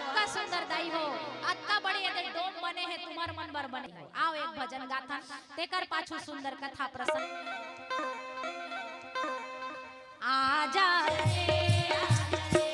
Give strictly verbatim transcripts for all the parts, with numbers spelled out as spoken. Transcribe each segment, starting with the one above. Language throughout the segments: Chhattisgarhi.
अतका सुंदर दाई हो, अतका बड़े एदे डोम बने हे, तुम्हर मन बर बने हे। आओ एक भजन गाथन, तेकर पाछू सुंदर कथा प्रसंग। आजा रे, आजा रे।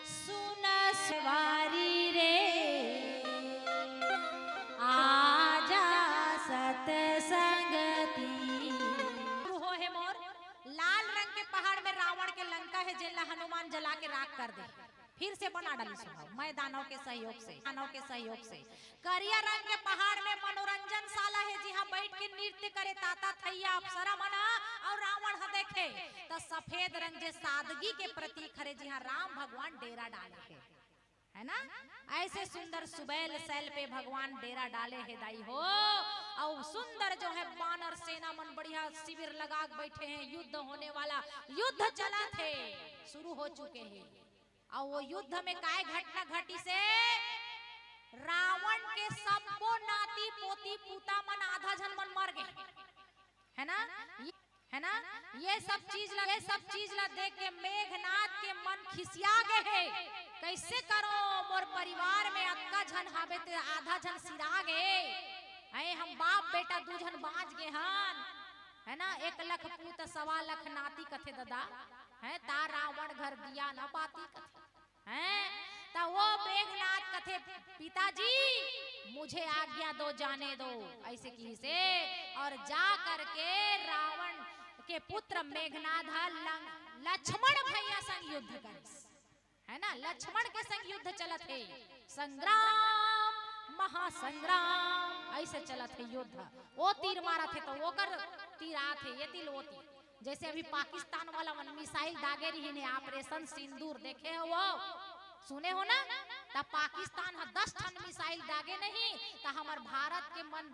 सुन सवारी रे, आजा सतसंगती। शुरू हो हे मोर। लाल रंग के पहाड़ में रावण के लंका हे, जेला हनुमान जला के राख कर दे। फिर से बना डाली सुभाव, मैं दानव के सहयोग से, दानव के सहयोग से। करिया रंग के पहाड़ में मनोरंजन शाला हे, जिहाँ बैठ के नृत्य करे ताता थैया अप्सरा मन ह अउ रावण ह देखे। त सफेद रंग जे सादगी के प्रतीक हरे, जिहाँ राम भगवान डेरा डाले हे, है ना? ऐसे सुंदर सुबैल सैल पे भगवान डेरा डाले हे दाई हो। अउ सुंदर जो है बानर सेना मन बढ़िया शिविर लगा के बैठे हैं, युद्ध होने वाला, युद्ध चलत हे, शुरू हो चुके हे। अउ वो युद्ध में काय घटना घटिस हे? रावण के सब्बो नाती पोती पूता मन आधा झन मन मर गे, है ना? ये, है ना? ये सब चीज ला, ये सब चीज ला देख के मेघनाथ के मन खिसिया गे हे। कैसे करो, मोर परिवार में अतका झन हावे ते आधा झन सिरा गे। अरे हम बाप बेटा दू झन बाँच गे हन, है ना? एक लख पूत सवा लख नाती कथे ददा, है ता रावण घर दिया न बाती कथे। हैं? त वो मेघनाथ कथे, "पिताजी, मुझे आज्ञा दो, जाने दो," ऐसे किहिस हे। अउ जा करके रावण के पुत्र मेघनाथ ह लंग-, लक्ष्मण भैया संग युद्ध करिस, है ना? लक्ष्मण के संग युद्ध चलत हे, संग्राम महासंग्राम ऐसे चलत हे युद्ध। वो तीर मारत हे त ओकर तीर आत हे, ये तीर वो तीर। जैसे अभी पाकिस्तान वाला मन मिसाइल दागे रहिन हे, ऑपरेशन सिंदूर देखे हो वो? सुने हो ना? त पाकिस्तान ह दस ठन मिसाइल दागे नहीं, त हमर भारत के मन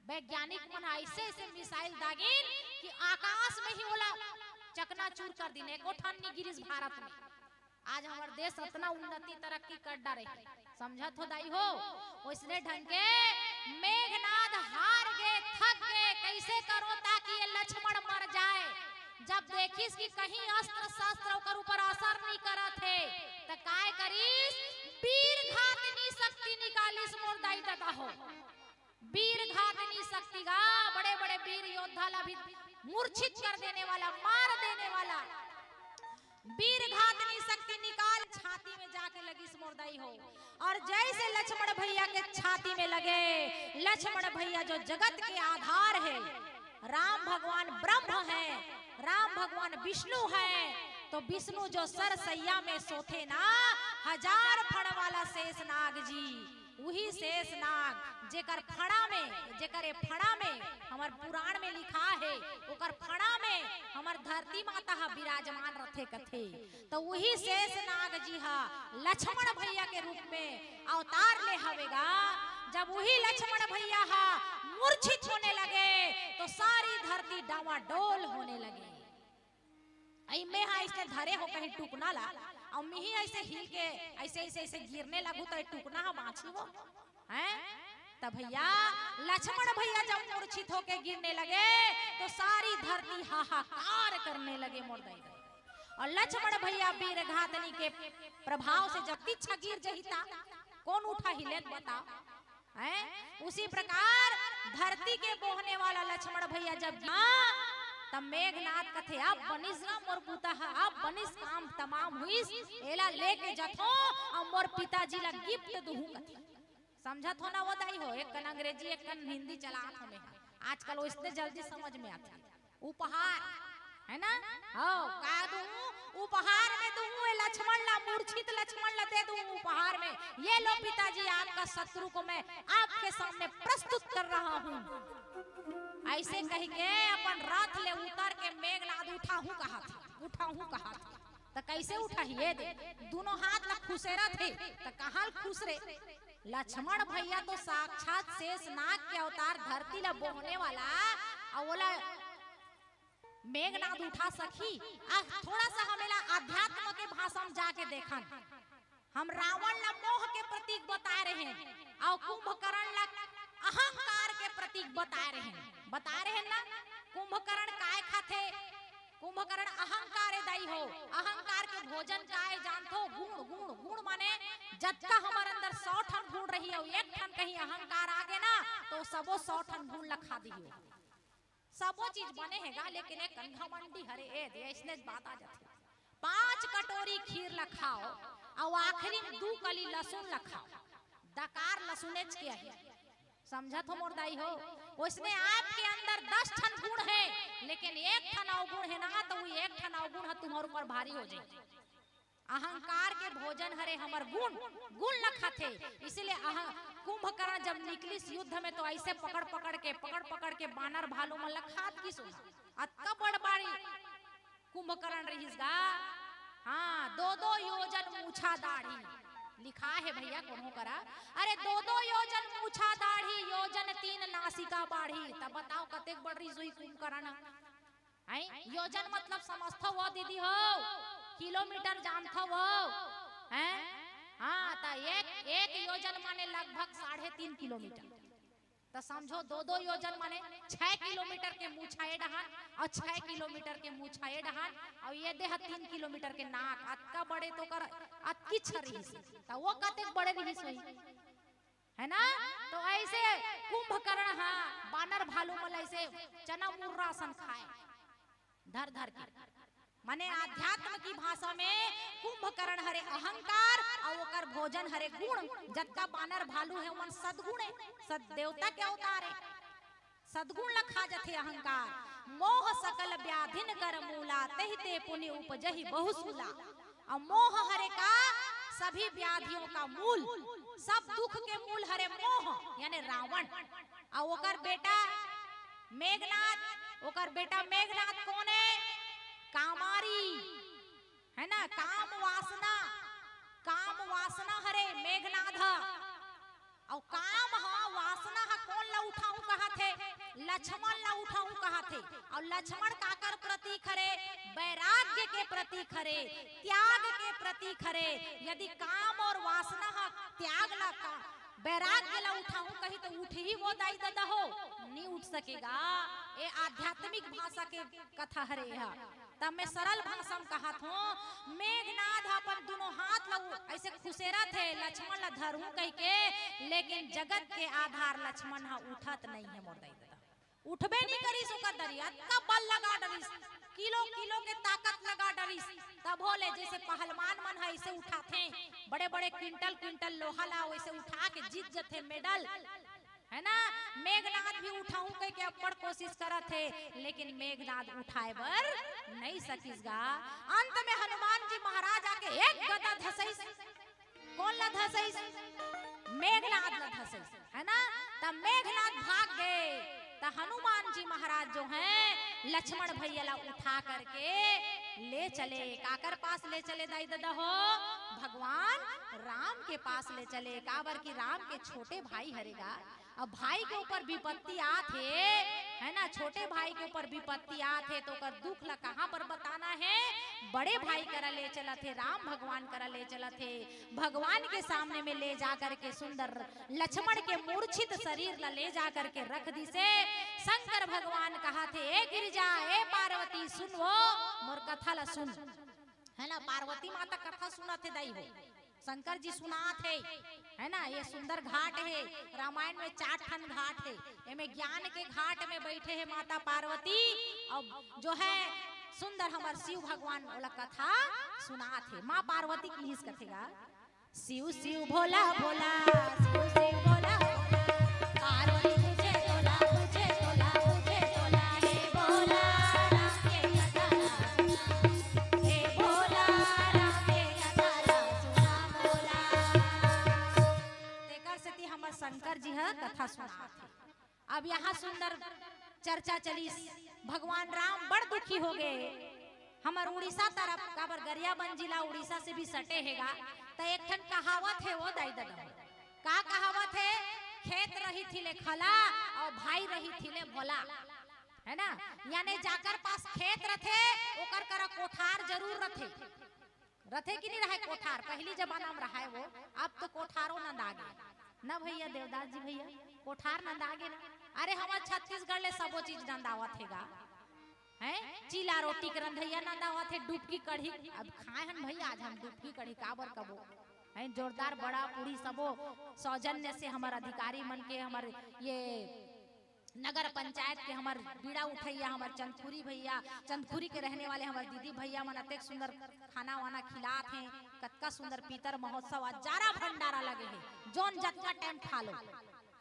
वैज्ञानिक मन ऐसे ऐसे मिसाइल दागिन कि आकाश में ही ओला चकनाचूर कर दिन, एको ठन नहीं गिरिस भारत में। आज हमर देश अतना उन्नति तरक्की कर डारे हे, समझत हो दाई हो? ओइसने ढंग के मेघनाथ हार गे, थक गे, कैसे करो ताकि ये लक्ष्मण मर जाए। जब देखिस कि कहीं अस्त्र शस्त्र ओकर ऊपर असर नहीं करत हे, त काय करिस? वीर घातिनी शक्ति निकालिस मोर दाई ददा हो। वीर घातिनी शक्ति गा, बड़े बड़े वीर योद्धा ला भी मूर्छित कर देने वाला, मार देने वाला वीर घातिनी शक्ति निकाल छाती में जाके लगिस मोर दाई हो। और जैसे लक्ष्मण भैया के छाती में लगे, लक्ष्मण भैया जो जगत के आधार है, राम भगवान ब्रह्म है, राम भगवान विष्णु है, तो विष्णु जो सरसैया में सोथे ना, हजार फण वाला शेष नाग जी, उही शेष नाग जेकर फणा में, जेकर ए फणा में हमर पुराण में लिखा है, ओकर फणा में हमर धरती माता ह विराजमान रथे कथे। तो उही शेष नाग जी ह लक्ष्मण भैया के रूप में अवतार ले हवे गा। जब उही लक्ष्मण भैया ह मूर्छित होने लगे तो सारी धरती डावाडोल होने लगे। अई में हा अइसने धरे हो कहीं टुकना ला, अउ मिही अइसे हिल के अइसे, अइसे, अइसे गिरने लगहूं त ए टुकना हा बांचही वो, हैं? त भैया, लक्ष्मण भैया जब मूर्छित होके गिरने लगे तो सारी धरती हाहाकार करने लगे मोर दाई। अउ लक्ष्मण भैया वीर घातिनी के प्रभाव से जब तिच्छा गिर जही ता कोन उठा हिले बताओ, हैं? उसी प्रकार धरती के बोहने वाला लक्ष्मण भैया जब गिरा, तब मेघनाथ कथे, "अब बनिस गा मोर बुता ह, अब बनिस, काम तमाम हुइस, एला लेके जथो अउ मोर पिताजी ला gift दुहूं," कथे। समझत हो ना वो दाई हो, एक कन अंग्रेजी, एक कन हिंदी चलात हो में। आजकल ओइसने जल्दी समझ में आथे। उपहार, है ना? हो, का दूं? उपहार में दूं ए लक्ष्मण ला, मूर्छित लक्ष्मण ला दे दूं उपहार में। ये लो पिताजी, आपका शत्रु को मैं आपके सामने प्रस्तुत कर रहा हूँ। अइसे कहिके अपन रथ ले उतर के मेघनाद उठाहूं कहत हे, उठाहूं कहत हे। त कइसे उठाही ए दे? दूनों हाथ ला खुसेरत हे, त कहाँ ल खुसरे? लक्ष्मण भैया तो साक्षात शेष नाग के अवतार, धरती ला बोहने वाला, अउ ओला मेघनाद उठा सकही। आ, थोड़ा सा हम एला अध्यात्म के भाषा में जाके देखन। हम रावण ला मोह के प्रतीक बताए रहेन, अउ कुंभकर्ण ला अहंकार के प्रतीक बताए रहेन। बताए रहेन ना, कुंभकर्ण काय खाथे? कुंभकर्ण अहंकार ए दाई हो, अहंकार के भोजन काय जानथो? गुण, गुण, गुण माने जतका हमर अंदर सौ ठन गुण रही अउ एक ठन कहीं अहंकार आगे ना, तो सबो सौ ठन गुण ला खा दिही। सबो चीज बने हे गा, लेकिन एक घमंडी हरे ए दे, अइसने बात आ जाथे। पांच कटोरी खीर ला खाव, अउ आखिरी में दू कली लहसुन ला खाव। डकार लहसुनेच के अही। समझत हो मोर दाई हो? ओइसने आपके अंदर दस ठन गुण हे, लेकिन एक ठन अवगुण हे ना, त वो एक ठन अवगुण ह तुम्हर ऊपर भारी हो जाही। अहंकार के भोजन हरे हमर गुण, गुण ल खाथे। इसीलिए अह-, कुंभकर्ण जब निकलिस युद्ध में, तो अइसे पकड़ पकड़ के, पकड़ पकड़ के बानर भालू मन ल खात गिस। अतका बड़ बारी कुंभकर्ण रहिस गा। हाँ, दो दो योजन मूछा दाढ़ी लिखा हे भैया कोनो करा। अरे, दो दो योजन मूछा दाढ़ी, योजन तीन नासिका बाढ़ी। तब बताओ, कतेक बड़ रहिस होही कुंभकर्ण? हैं? योजन मतलब समझथव वो दीदी हो, किलोमीटर जानथव वो, हैं? हाँ, त एक, एक योजन माने लगभग साढ़े तीन किलोमीटर। त समझो, दो दो योजन माने छह किलोमीटर के मूछा ए डहान अउ छह किलोमीटर के मूछा ए डहान, अउ ए दे ह तीन किलोमीटर के नाक, अतका बड़े तो कर, अतकी छ रहिस, त वो कतेक बड़े रहिस होही, है ना? तो अइसे कुंभकर्ण हा बानर भालू मन अइसे चना मुर्रा असन खाए धर धर के। माने आध्यात्म की भाषा में कुंभकर्ण हरे अहंकार अउ ओकर भोजन हरे गुण। जतका बानर भालू हे, ओमन सद्गुण हे, सद देवता के अवतार हे। सद्गुण ल खा जथे अहंकार। मोह सकल व्याधिन कर मूला, तेहि ते पुनि उपजहि बहु सूला। अउ मोह हरे का? सभी व्याधियों का मूल, सब दुख के मूल हरे मोह, यानी रावण। अउ ओकर बेटा मेघनाद, ओकर बेटा मेघनाद कोन हे? कामारी, है ना? काम वासना, काम वासना हरे मेघनाद ह। अउ काम ह, वासना ह कोन ला उठाहूं कहत हे? लक्ष्मण ला उठाहूं कहत हे। अउ लक्ष्मण काकर प्रतीक हरे? वैराग्य के प्रतीक हरे, त्याग के प्रतीक हरे। यदि काम अउ वासना ह त्याग ला, का-, वैराग्य ला उठाहूं कही त उठही वो दाई ददा हो? नी उठ सकेगा। ए आध्यात्मिक भाषा के कथा हरे एहा। त मैं सरल भाषा म कहत हों, मेघनाद ह अपन दूनों हाथ ला उ-, अइसे खुसेरत हे, लक्ष्मण ला धरहूं कहिके, लेकिन जगत के आधार लक्ष्मण ह उठत नइ हे मोर दाई ददा। उठबे नइ करिस ओकर दरी, अतका बल लगा डरिस, किलो किलो के ताकत लगा डरिस। तभो ले जइसे पहलवान मन ह अइसे उठाथे, बड़े बड़े क्विंटल क्विंटल लोहा ला वइसे उठा के जीत जथे मेडल, है ना। मेघनाथ भी उठाहूं कहिके अब्बड़ कोशिश करत हे, लेकिन मेघनाथ उठाए बर नइ सकिस गा। अंत में हनुमान जी महाराज आके एक गदा धसइस। कोन ला धसइस? मेघनाथ ला धसइस, है ना। त मेघनाथ भाग गे, त हनुमान जी महाराज जो है लक्ष्मण भैया ला उठा करके ले चले। काकर पास ले चले दाई ददा हो? भगवान राम के पास ले चले। काबर कि राम के छोटे भाई हरे गा, अब भाई के ऊपर विपत्ति आत हे, है ना, छोटे भाई के ऊपर विपत्ति आत हे, तो ओकर दुख ला कहाँ पर बताना हे? बड़े भाई करा ले चलत हे, राम भगवान करा ले चलत हे। भगवान के सामने में ले जा करके सुंदर लक्ष्मण के मूर्छित शरीर ला ले जा करके रख दिसे। शंकर भगवान कहत हे, "ए गिरिजा, ए पार्वती, सुन वो, मोर कथा ला सुन।" है ना, पार्वती माता कथा सुनत हे दाई हो, शंकर जी सुनात हे, है ना। ये सुंदर घाट हे, रामायण में चार ठन घाट हे, एमे ज्ञान के घाट में बइठे हे माता पार्वती, अउ जो है सुंदर हमर शिव भगवान ओला कथा सुनात हे। माँ पार्वती किहिस कथे गा, शिव शिव भोला भोला, शिव शिव भोला भोला, पार्वती तुझे तोला, तुझे तोला, तुझे तोला, हे भोला, राम के कथा ला सुना, हे भोला, राम के कथा ला सुना, भोला। तेकर सेती हमर शंकर जी ह कथा सुनात हे। अब यहाँ सुंदर चर्चा चलिस, भगवान राम बड़ दुखी हो गे। हमर उड़ीसा तरफ, काबर गरियाबंद जिला उड़ीसा से भी सटे हे गा, त एक ठन कहावत हे वो दाई ददा। का कहावत हे? "खेत रहिथे ले खला अउ भाई रहिथे ले भोला", है ना। याने जाकर पास खेत रथे, ओकर करा कोठार जरूर रथे। रथे कि नइ रहय कोठार? पहिली जमाना म रहय वो, अब तो कोठारो नंदा गे। ना भैया, देवदास जी भैया, कोठार नंदा गे ना। अरे, हमर छत्तीसगढ़ ले सबो चीज नंदावत हे गा। हैं? चीला रोटी के रंधइया नंदावत हे, डुबकी कढ़ी। अब खाए हन भैया, आज हम डुबकी कढ़ी काबर कबो। हैं? जोरदार बड़ा पूड़ी सबो सौजन्य से हमर अधिकारी मन के, हमर ये नगर पंचायत के हमर बीड़ा उठैया, हमर चंदखुरी भैया, चंदखुरी के रहने वाले हमर दीदी भैया मन अतेक सुंदर खाना वाना खिलात हे। कतका सुंदर पीतर महोत्सव, अजारा भंडारा लगे हे, जोन जतका टाइम खा लो,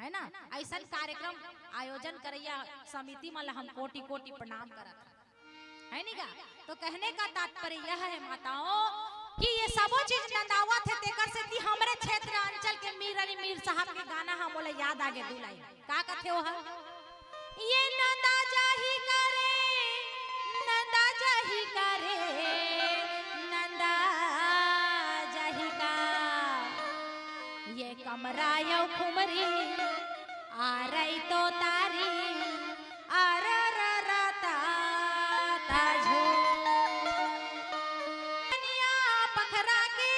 है ना। अइसन कार्यक्रम आयोजन करैया समिति मन ला हम कोटि कोटि प्रणाम करत हन। है नी गा? तो कहने का तात्पर्य यह है माताओं कि ये सबो चीज नंदावत हे, तेकर सेती हमरे क्षेत्र अंचल के मीर अली मीर साहब के गाना ह मोला याद आगे दू लाइन। का कथे ओह? ये नंदा जाही करे, नंदा जाही करे, नंदा जाही का। ये कमरा यो खुमरी, आरई तो तारी, आरररता ताझो। कनिया पखरा के